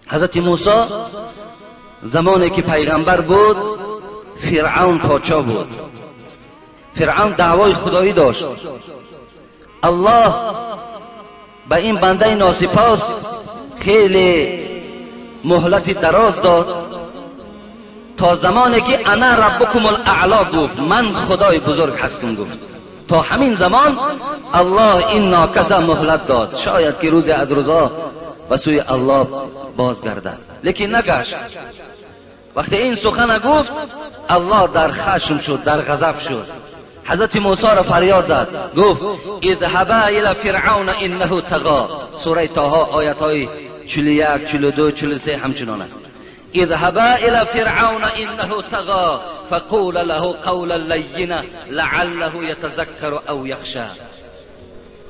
حضرت موسی زمانی که پیغمبر بود، فرعون پادشاه بود. فرعون دعوای خدایی داشت. الله به این بنده ناسپاس خیلی مهلت دراز داد تا زمانی که انا ربکم الاعلا گفت، من خدای بزرگ هستم گفت. تا همین زمان الله این ناکس مهلت داد، شاید که روز از روزا به سوی الله بازگردد، لیکن نگشت. وقتی این سخن گفت، الله در خشم شد، در غضب شد. حضرت موسی را فریاد زد، گفت اذهبا الى فرعون انه طغى. سوره طه آیت های 41، 42، 43 همچنان است. اذهبا الى فرعون انه طغى فقولا له قولا لینا لعله یتذکر او یخشى.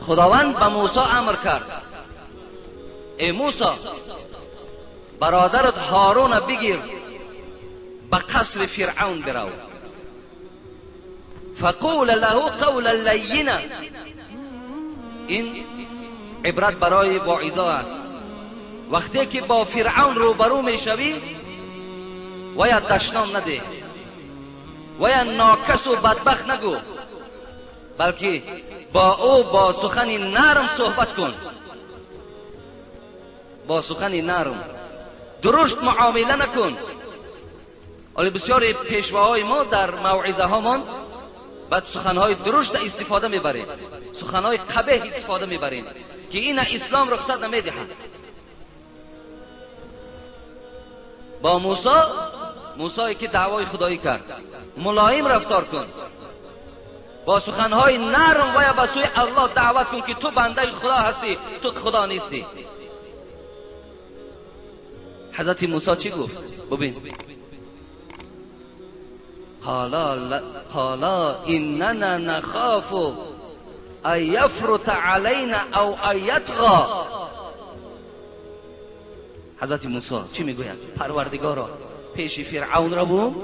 خداوند به موسی امر کرد، ای موسی، برادرت هارون بگیر، به قصر فرعون برو. فقول له قولا لینا. این عبرت برای واعظا است. وقتی که با فرعون روبرو میشوی، ویا دشنام نده، ویا ناکس و بدبخت نگو، بلکه با او با سخن نرم صحبت کن، با سخن نرم، درشت معامله نکن. ولی بسیاری پیشواهای ما در موعظه هامان بعد سخنهای درشت استفاده میبریم، سخنهای قبیح استفاده میبریم که این اسلام رخصت نمیدهد. با موسی، موسی که دعوای خدایی کرد، ملایم رفتار کن، با سخنهای نرم و یا به سوی الله دعوت کن که تو بنده خدا هستی، تو خدا نیستی. حضرت موسی چی گفت؟ ببین، قالا اننا نخاف ان یفرط علینا او ان یطغی. حضرت موسی چی میگوید؟ پروردگارا، پیش فرعون را بو؟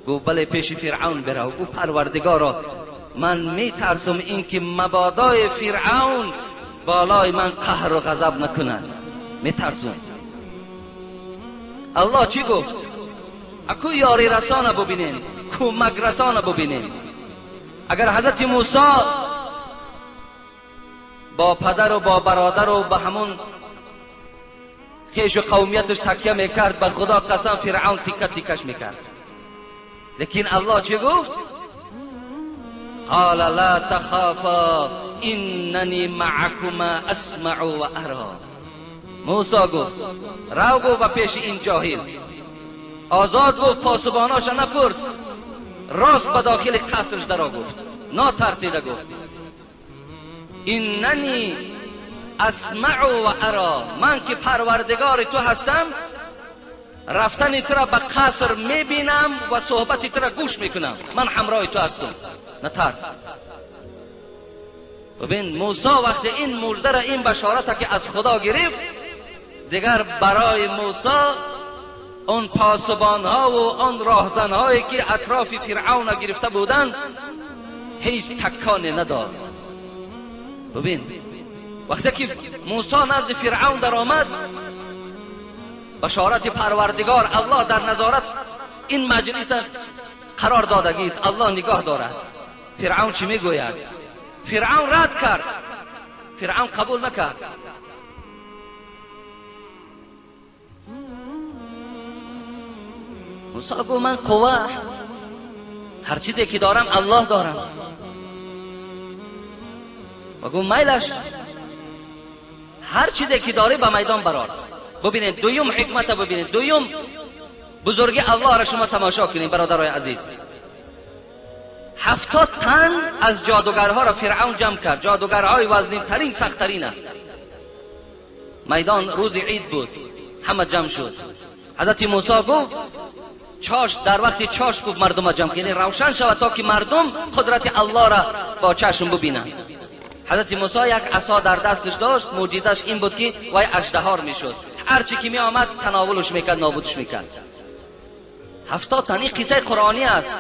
گفت بله، پیش فرعون برو. گفت پروردگارا، من میترسم اینکه مبادای فرعون بالای من قهر و غضب نکند، میترسم. الله چی گفت؟ اکو یاری رسانه ببینین، کمک رسانه ببینین. اگر حضرت موسی با پدر و با برادر و به همون خیش و قومیتش تکیه میکرد، به خدا قسم فرعون تیکه تیکش میکرد. لیکن الله چی گفت؟ قال لا تخافا اننی معکما اسمع و ارا. موسی گفت رو، گفت به پیش این جاهل، آزاد گفت، پاسباناش نپرس، راست به داخل قصرش درا گفت، ناترسیده گفت اننی اسمع و ارا، من که پروردگار تو هستم، رفتن تو را به قصر میبینم و صحبت تو را گوش میکنم، من همراه تو هستم، نترس. ببین موسی وقتی این مژده را، این بشارت که از خدا گرفت، دیگر برای موسی آن پاسبان ها و آن راهزن هایی که اطراف فرعون گرفته بودند هیچ تکانی نداد. ببین وقتی که موسی نزد فرعون در آمد، بشارت پروردگار الله در نظارت این مجلس قرار دادگی است، الله نگاه دارد. فرعون چی میگوید؟ فرعون رد کرد، فرعون قبول نکرد. موسی گفت من قوه، هر چیزی که دارم الله دارم. و گفت میلش، هر چیزی که داری به میدان برار. ببینید دویم حکمت، ببینید دویم بزرگی الله را شما تماشا کنید برادرای عزیز. 70 تن از جادوگرها را فرعون جمع کرد، جادوگرهای وزنین ترین، سخت ترین. میدان روز عید بود، همه جمع شد. حضرت موسی گفت چاش، در وقتی چاش گفت مردم جمع کنید، روشن شود تا که مردم قدرت الله را با چشم ببینند. حضرت موسی یک عصا در دستش داشت، معجزش این بود که وای اژدهار میشد، هر چی که می آمد تناولش میکرد، نابودش میکرد. 70 تن، این قصه قرآنی است،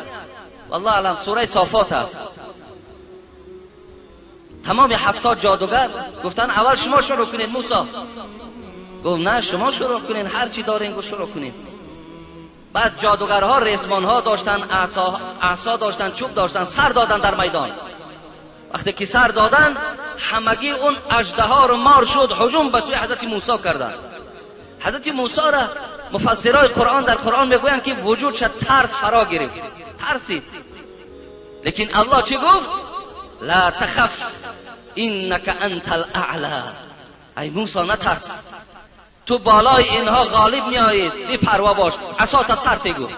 والله اعلم، سوره صافات است. تمام 70 جادوگر گفتن اول شما شروع کنید موسی. گفت نه شما شروع کنین، هر چی دارین گفت شروع کنین. بعد جادوگرها ریسمانها داشتن، عصا داشتن، چوب داشتن، سر دادن در میدان. وقتی که سر دادن همگی اون اژدها رو مار شد، هجوم به سوی حضرت موسی کردن. حضرت موسی را مفسرای قرآن در قرآن میگویند که وجودش ترس فرا گرفت، ترسید. لیکن الله چی گفت؟ لا تخف انک انت الاعلی. ای موسی نترس، تو بالای اینها غالب میآیید، بی پروا باش، عصا تا سر گفت.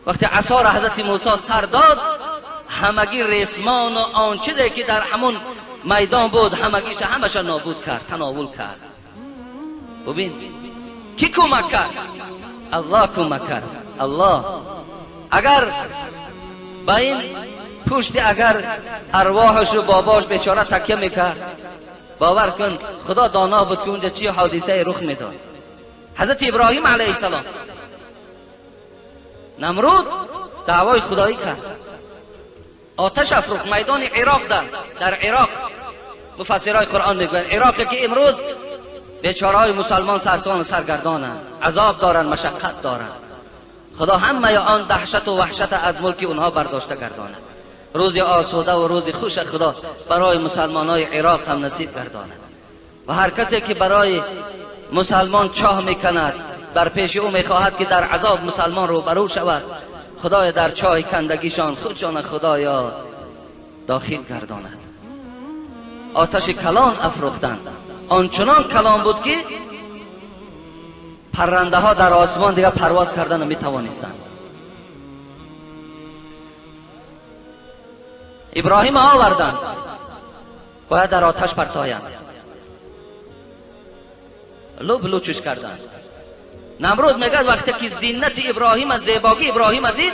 وقتی عصا را حضرت موسی سر داد، همگی ریسمان و آنچه که در همون میدان بود همگیش همش نابود کرد، تناول کرد. ببین کی کمک کرد؟ الله کمک کرد. الله اگر با این پشت اگر ارواحش و باباش بیچاره تکیه میکرد، باور کن خدا دانا بود که اونجا چی حادثه رخ میداد. حضرت ابراهیم علیه السلام نمرود دعوای خدایی کرد، آتش افروخت میدان عراق. در عراق مفسرای قرآن میگویند عراق که امروز بیچاره‌های مسلمان سرسان و سرگردانند، عذاب دارند، مشقت دارند. خدا همه آن دهشت و وحشت از ملک اونها برداشته گرداند. روز آسوده و روز خوش خدا برای مسلمان های عراق هم نصیب گرداند. و هر کسی که برای مسلمان چاه میکند، بر پیش او میخواهد که در عذاب مسلمان روبرو شود، خدای در چاه کندگیشان خودشان خدایا داخل گرداند. آتش کلان افروختند، آنچنان کلان بود که پرنده ها در آسمان دیگه پرواز کردن نمیتوانستند. ابراهیم آوردند، باید در آتش پرتایند، لب لوچش کردند. نمرود میگه وقتی که زینت ابراهیم، زیباگی ابراهیم دید،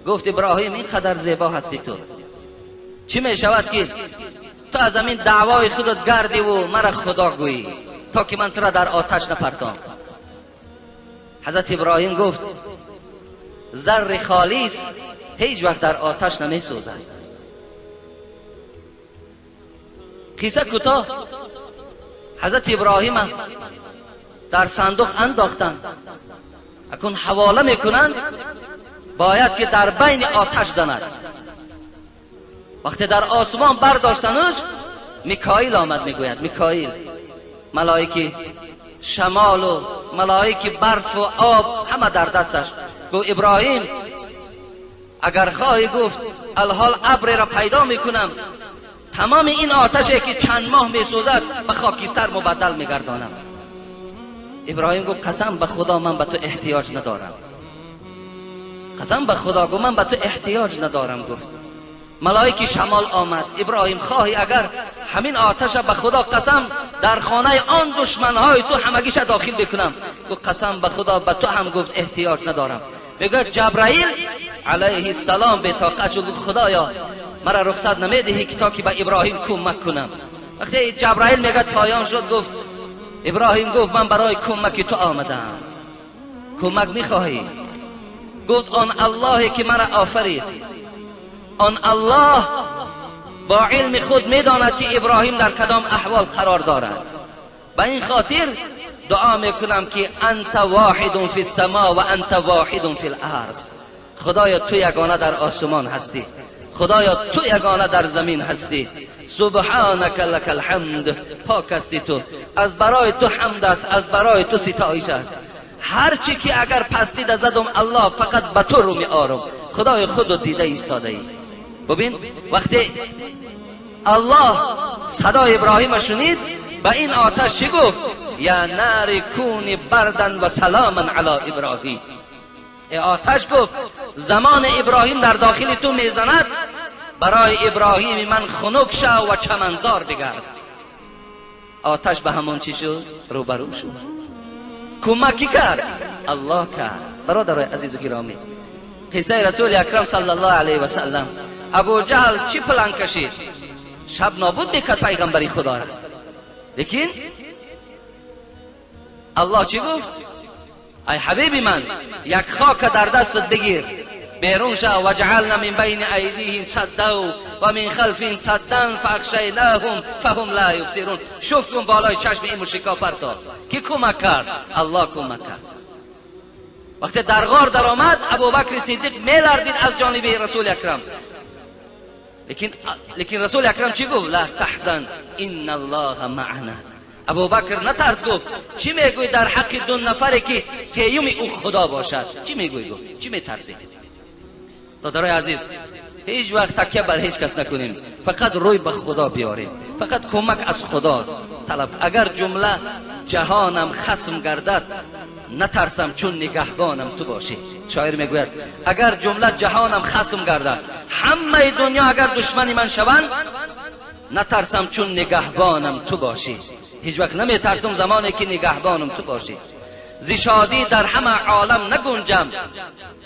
گفت ابراهیم اینقدر زیبا هستی تو، چی میشود که تو از همین دعوای خودت گردی و مرا خدا گویی تا که من تو را در آتش نپرتام. حضرت ابراهیم گفت زر خالص هیچ وقت در آتش نمی سوزد. قصه کوتاه، حضرت ابراهیم در صندوق انداختند، اکنون حواله میکنند، باید که در بین آتش زند. وقتی در آسمان برداشتنش، میکائیل آمد، میگوید میکائیل ملائکه شمال و ملائکه برف و آب همه در دستش. گفت ابراهیم اگر خواهی، گفت الحال ابر را پیدا میکنم، تمام این آتشی که چند ماه میسوزد به خاکستر مبدل میگردانم. ابراهیم گفت قسم به خدا من به تو احتیاج ندارم، قسم به خدا گفت من به تو احتیاج ندارم. گفت ملائک شمال آمد، ابراهیم خواهی اگر همین آتش به خدا قسم در خانه آن دشمنهای تو همگیش داخل بکنم. گفت قسم به خدا به تو هم گفت احتیاج ندارم. میگه جبرائیل علیه السلام به طاقت شد، خدایا مرا رخصت نمیدهی که تا که به ابراهیم کمک کنم. وقتی جبرائیل میگه پایان شد، گفت ابراهیم گفت من برای کمک تو آمدم، کمک میخواهی؟ گفت آن اللهی که مرا آفرید، آن الله با علم خود میداند که ابراهیم در کدام احوال قرار دارد. به این خاطر دعا میکنم که انت واحد فی السما و انت واحد فی الارض. خدایا تو یگانه در آسمان هستی، خدایا تو یگانه در زمین هستی. سبحانک لک الحمد، پاک هستی تو، از برای تو حمد است، از برای تو ستایش است. هر چی که اگر پستی زدم الله فقط به تو رو می آرم، خدای خود دیده ایستاده ای. ببین وقتی الله صدای ابراهیم شنید، به این آتش چی گفت؟ یا نار کونی بردن و سلاما علی ابراهیم. ای آتش گفت زمان ابراهیم در داخل تو میزند، برای ابراهیم من خنک شو و چمنزار بگرد. آتش به همون چی شد؟ روبرو شد. کمکی کرد؟ الله کرد. برادرای عزیز و گرامی، قصه رسول اکرم صلی الله علیه و سلم، ابو جهل چی پلان کشید؟ شب نابود میکرد پیغمبری خدا را. لیکن الله چی گفت؟ ای حبیبی من، یک خاک در دستت بگیر، بیرون شو. وجعلنا من بین ایدیهم سدا و من خلفهم سدا فاغشیناهم فهم لا یبصرون. شفتون بالای چشم این مشرکا پرتاب. کی کمک کرد؟ الله کمک کرد. وقتی در غار در آمد، ابوبکر صدیق میلرزید از جانب رسول اکرم. لیکن رسول اکرم چی گفت؟ لا تحزن ان الله معنا. ابوبکر نترس، گفت چی میگوی در حق دو نفری که سیوم او خدا باشد؟ چی میگوی؟ گفت چی میترسی؟ دادرای عزیز، هیچ وقت تکیه بر هیچ کس نکنیم، فقط روی به خدا بیاریم، فقط کمک از خدا طلب. اگر جمله جهانم خصم گردد نترسم چون نگهبانم تو باشی. شاعر میگوید اگر جمله جهانم خصم گردد، همه دنیا اگر دشمنی من شوند، نترسم چون نگهبانم تو باشی. هیچ وقت نمیترسم زمانی که نگهبانم تو باشی. ز شادی در همه عالم نگنجم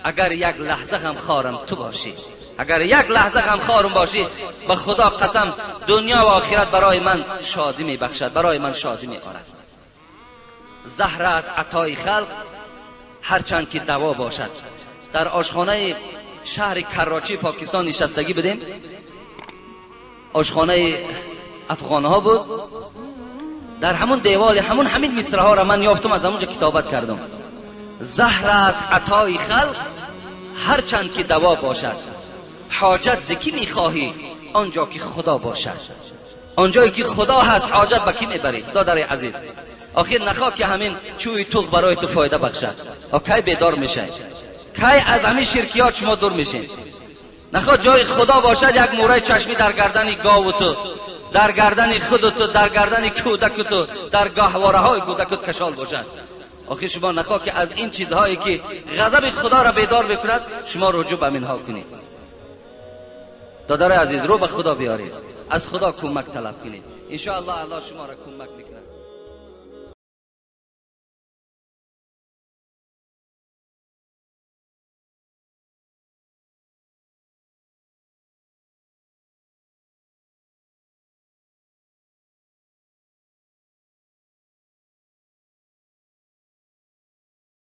اگر یک لحظه غم خارم تو باشی. اگر یک لحظه غم خارم باشی، به خدا قسم دنیا و آخرت برای من شادی میبخشد، برای من شادی میآورد. زهر از عطای خلق هرچند که دوا باشد. در آشخانه شهر کراچی پاکستان نشستگی بدیم، آشخانه افغانها بود. در همون دیوال همون همین مصرع ها را من یافتم، از همونجا کتابت کردم. زهر از عطای خلق هرچند که دوا باشد، حاجت ز کی میخواهی آنجا که خدا باشد. آنجایی که خدا هست حاجت به کی میبری؟ دادر عزیز، آخر نخواه که همین چوی توغ برای تو فایده بخشد. کی بیدار میشه؟ کی از همین شرکیات شما دور میشین؟ نخواه جای خدا باشد یک موره چشمی در گردن گاو تو، در گردن خود تو، در گردن کودک تو، در گاهواره های کودکت کشال باشد. آخر شما نخواه که از این چیزهایی که غضب خدا را بیدار بکند شما رجوع به منها کنید. دادر عزیز، رو به خدا بیارید، از خدا کمک طلب کنید، ان شاء الله الله شما را کمک میکنه.